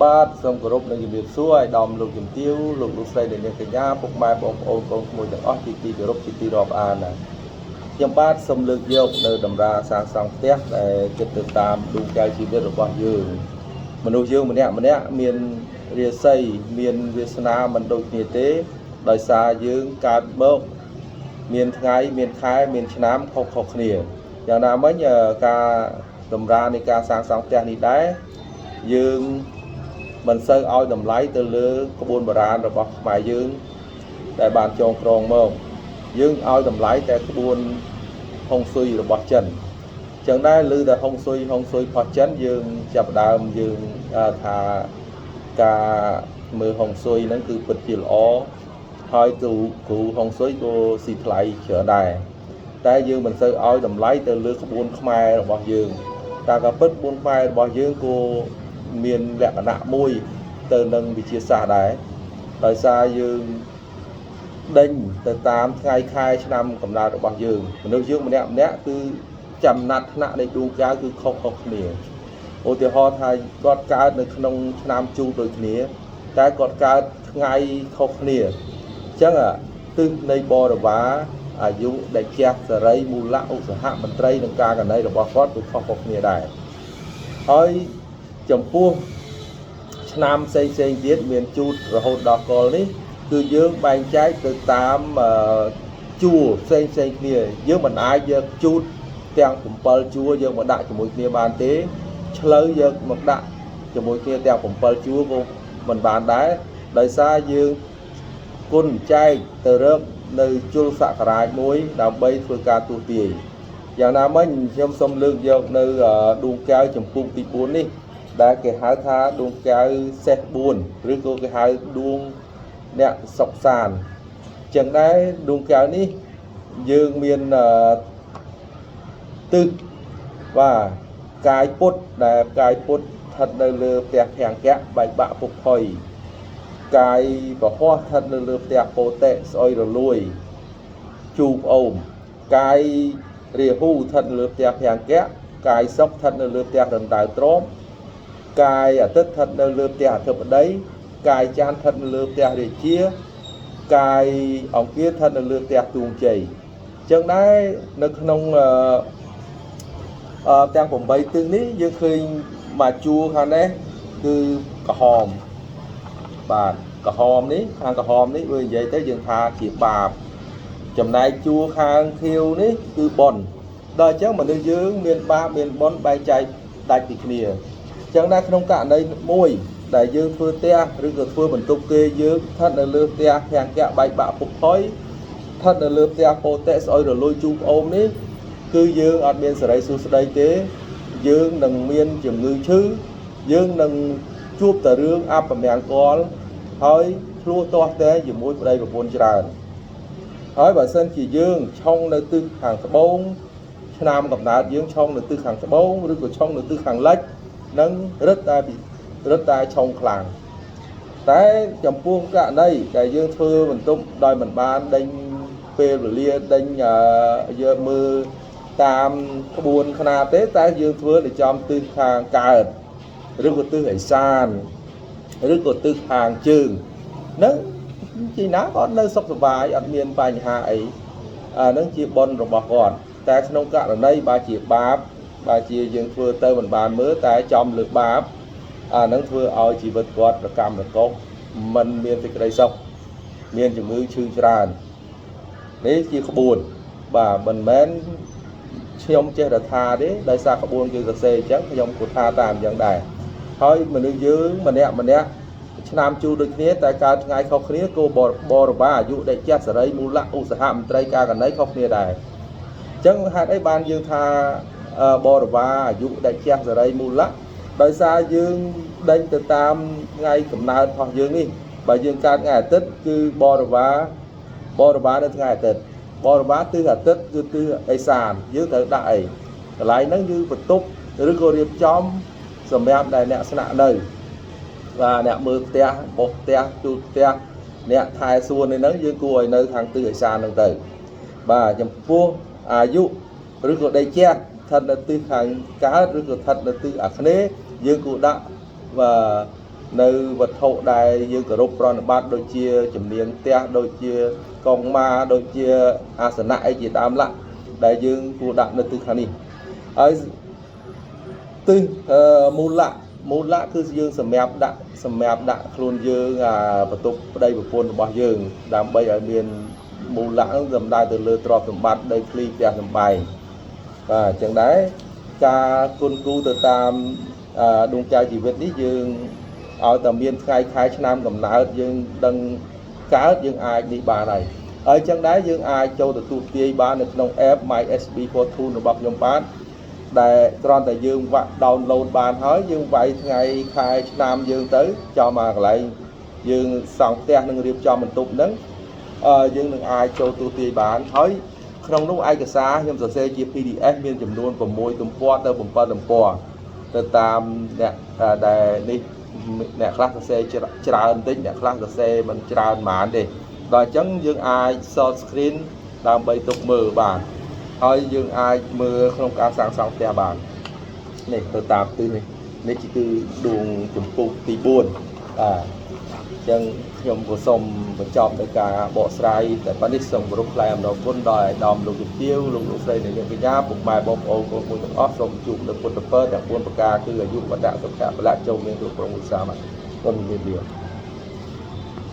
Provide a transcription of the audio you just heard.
បាទសូមគោរពនិងជំរាបសួរអាយដាមលោកជំទាវលោកលោកស្រីអ្នកនាងកញ្ញាពុកម៉ែបងប្អូនកូនក្មួយទាំងអស់ជាទីគោរពជាទីរាប់អានណាខ្ញុំបាទសូមលើកយកនៅតម្រាសាងសង់ផ្ទះដែលគិតទៅតាមដួងកែវជីវិតរបស់យើងមនុស្សយើងម្នាក់ម្នាក់មានរាសីមានវាសនាមិនដូចគ្នាទេដោយសារយើងកើតមកមានថ្ងៃមានខែមានឆ្នាំខុសៗគ្នាយ៉ាងណាមិញការតម្រានៃការសាងសង់ផ្ទះនេះដែរយើង មិនសូវឲ្យតម្លៃទៅលើក្បួនបុរាណរបស់ខ្មែរយើងដែលបានចងក្រងមកយើងឲ្យតម្លៃតែក្បួនហុងស៊ុយរបស់ចិនចឹងដែរឮតែហុងស៊ុយហុងស៊ុយរបស់ចិនយើងចាប់ផ្ដើមយើងថាការមើលហុងស៊ុយហ្នឹងគឺពិតជាល្អហើយគ្រូគ្រូហុងស៊ុយក៏ស៊ីថ្លៃច្រើនដែរតែយើងមិនសូវឲ្យតម្លៃទៅលើក្បួនខ្មែររបស់យើងតែក៏ពិតក្បួនខ្មែររបស់យើងក៏មានលក្ខណៈមួយទៅនឹងវិទ្យាសាស្ត្រដែរដោយសារយើងដេញទៅតាមថ្ងៃខែឆ្នាំកំណើតរបស់យើងមនុស្សយើងម្នាក់ម្នាក់គឺចំណាត់ថ្នាក់នៃដួងកែវគឺខុសៗគ្នាឧទាហរណ៍ថាគាត់កើតនៅក្នុងឆ្នាំជូរដូចគ្នាតែគាត់កើតថ្ងៃខុសគ្នាអញ្ចឹងទិសនៃបរិវារអាយុដែលជះសេរីមូលៈឧស្សាហមន្ត្រីនិងការកណីរបស់គាត់គឺខុសៗគ្នាដែរហើយចំពោះឆ្នាំផ្សេងផ្សេងទៀតមានជូតរហូតដល់កលនេះគឺយើងបែងចែកទៅតាមជួរផ្សេងផ្សេងគ្នាយើងមិនអាចយកជូតទាំង7ជួរយើងមកដាក់ជាមួយគ្នាបានទេឆ្លូវយកមកដាក់ជាមួយគ្នាទាំង7ជួរក៏មិនបានដែរដោយសារយើងគុណចែកទៅរកនៅជលសករាជមួយដើម្បីធ្វើការទូទាយយ៉ាងណាមិញខ្ញុំសូមលើកយកនៅដួងកែវចម្ពុកទី4នេះដែលគេហៅថាដួងកែវសេះ4ឬក៏គេហៅដួងអ្នកសុកសានចឹងដែរដួងកែវនេះយើងមានទិសបាទកាយពុទ្ធដែលកាយពុទ្ធស្ថិតនៅលើផ្ទះភាង្គៈបែកបាក់ពុកផុយកាយពហោះស្ថិតនៅលើផ្ទះពោតិស្អុយរលួយជូប្អូមកាយរាហូស្ថិតនៅលើផ្ទះភាង្គៈកាយសុកស្ថិតនៅលើផ្ទះរណ្ដៅទ្របកាយអាទិត្យស្ថិតនៅលើផ្ទះអធិបតីកាយចានស្ថិតនៅលើផ្ទះរាជាកាយអង្គាស្ថិតនៅលើផ្ទះទួងជ័យចឹងដែរនៅក្នុងអឺទាំង8ទិសនេះយើងឃើញមួយជួរខាងនេះគឺក្រហមបាទក្រហមនេះខាងក្រហមនេះបើនិយាយទៅយើងថាជាបាបចំណែកជួរខាងខៀវនេះគឺបុណ្យដល់អញ្ចឹងមនុស្សយើងមានបាបមានបុណ្យបែងចែកដាច់ពីគ្នាអញ្ចឹងដែរក្នុងករណីមួយដែលយើងធ្វើផ្ទះឬក៏ធ្វើបន្ទប់គេយើងស្ថិតនៅលើផ្ទះភាង្គៈបែកបាក់ពុកផុយស្ថិតនៅលើផ្ទះពោតិស្អុយរលួយជូបអូមនេះគឺយើងអត់មានសេរីសួស្តីទេយើងនឹងមានជំងឺឈឺយើងនឹងជួបតែរឿងអពមង្គលហើយឆ្លោះទាស់តែជាមួយប្តីប្រពន្ធច្រើនហើយបើសិនជាយើងឆុងនៅទិសខាងត្បូងឆ្នាំកំណើតយើងឆុងនៅទិសខាងត្បូងឬក៏ឆុងនៅទិសខាងលិចនឹងរឹតតែរឹតតែឆុងខ្លាំងតែចំពោះករណីដែលយើងធ្វើបន្ទប់ដោយមិនបានដេញពេលវេលាដេញយកមើលតាមក្បួនខ្នាតទេតែយើងធ្វើនៅចំទិសខាងកើតឬក៏ទិសឦសានឬក៏ទិសខាងជើងនឹងជីណាគាត់នៅសុខសប្បាយអត់មានបញ្ហាអីអានឹងជាបុណ្យរបស់គាត់តែក្នុងករណីបើជាបាបបើជាយើងធ្វើទៅមិនបានមើលតែចំលើបាបអានឹងធ្វើឲ្យជីវិតគាត់ប្រកម្មរកុសមិនមានសេចក្តីសុខមានជំងឺឈឺច្រើននេះជាក្បួនបាទមិនមែនខ្ញុំចេះតែថាទេដោយសារក្បួនគេសរសេរអញ្ចឹងខ្ញុំក៏ថាតាមអញ្ចឹងដែរហើយមនុស្សយើងម្នាក់ម្នាក់ឆ្នាំជូរដូចគ្នាតែកើតថ្ងៃខុសគ្នាគោបរិវារអាយុដេជះសេរីមូលៈឧស្សាហមន្ត្រីការកណីខុសគ្នាដែរអញ្ចឹងហេតុអីបានយើងថាបរិវារអាយុដេជះសេរីមូលៈដោយសារយើងដេញទៅតាមថ្ងៃកំណើតរបស់យើងនេះបើយើងកើតថ្ងៃអាទិត្យគឺបរិវារបរិវារនៅថ្ងៃអាទិត្យបរិវារទិសអាទិត្យគឺទិសឦសានយើងត្រូវដាក់អីកន្លែងហ្នឹងគឺបន្ទប់ឬក៏រៀបចំសម្រាប់ដែលអ្នកស្នាក់នៅបាទអ្នកមើលផ្ទះបោសផ្ទះជូតផ្ទះអ្នកថែសួននេះហ្នឹងយើងគួរឲ្យនៅខាងទិសឦសានហ្នឹងទៅបាទចំពោះអាយុឬក៏ដីជះស្ថិតនៅទិសខាងកើតឬក៏ស្ថិតនៅទិសអាគ្នេយ៍យើងគួរដាក់បាទ នៅវត្ថុដែលយើងគោរពប្រណិប័តដូចជាជំនាញផ្ទះដូចជាកងម៉ាដូចជាអាសនៈអីជាដើមឡាក់ដែលយើងគួរដាក់នៅទិសខាងនេះហើយទិសមូលៈមូលៈគឺយើងសម្រាប់ដាក់សម្រាប់ដាក់ខ្លួនយើងអាបន្ទប់ប្តីប្រពន្ធរបស់យើងដើម្បីឲ្យមានមូលៈហ្នឹងសំដៅទៅលើទ្រព្យសម្បត្តិដីធ្លីផ្ទះសម្បែងបាទអញ្ចឹងដែរការគុណគូទៅតាមដួងចៅជីវិតនេះយើងឲ្យតែមានថ្ងៃខែឆ្នាំកំណើតយើងដឹងកើតយើងអាចនេះបានហើយហើយអញ្ចឹងដែរយើងអាចចូលទៅទូទាយបាននៅក្នុង app My SB Fortune របស់ខ្ញុំបាទដែលគ្រាន់តែយើងវាក់ download បានហើយយើងវាយថ្ងៃខែឆ្នាំយើងទៅចំមកកន្លែងយើងសង់ផ្ទះនិងរៀបចំបន្ទប់ហ្នឹងអឺយើងនឹងអាចចូលទូទាយបានហើយក្នុងនោះឯកសារខ្ញុំសរសេរជា PDF មានចំនួន6ទំព័រទៅ7ទំព័រទៅតាមអ្នកដែលនេះអ្នកខ្លះសរសេរច្រើនបន្តិចអ្នកខ្លះសរសេរមិនច្រើនប៉ុន្មានទេដល់អញ្ចឹងយើងអាច short screen ដើម្បីទុកមើលបានហើយយើងអាចមើលក្នុងការសាងសង់ផ្ទះបាននេះទៅតាមទិសនេះនេះគឺដួងចម្ពោះទី4បាទអញ្ចឹងខ្ញុំក៏សូមបញ្ចប់ដោយការបកស្រាយតែប៉ុណ្នេះសូមគោរពថ្លែងអំណរគុណដល់ឯកឧត្តមលោកជំទាវលោកលោកស្រីអ្នកនាងកញ្ញាពុកម៉ែបងប្អូនកូនមួយទាំងអស់សូមជួបនៅពុទ្ធពរទាំង4ប្រការគឺអាយុវណ្ណៈសុខៈពលៈចូលមានគ្រប់គ្រងឧស្សាហ៍បាទសូមជម្រាបលា។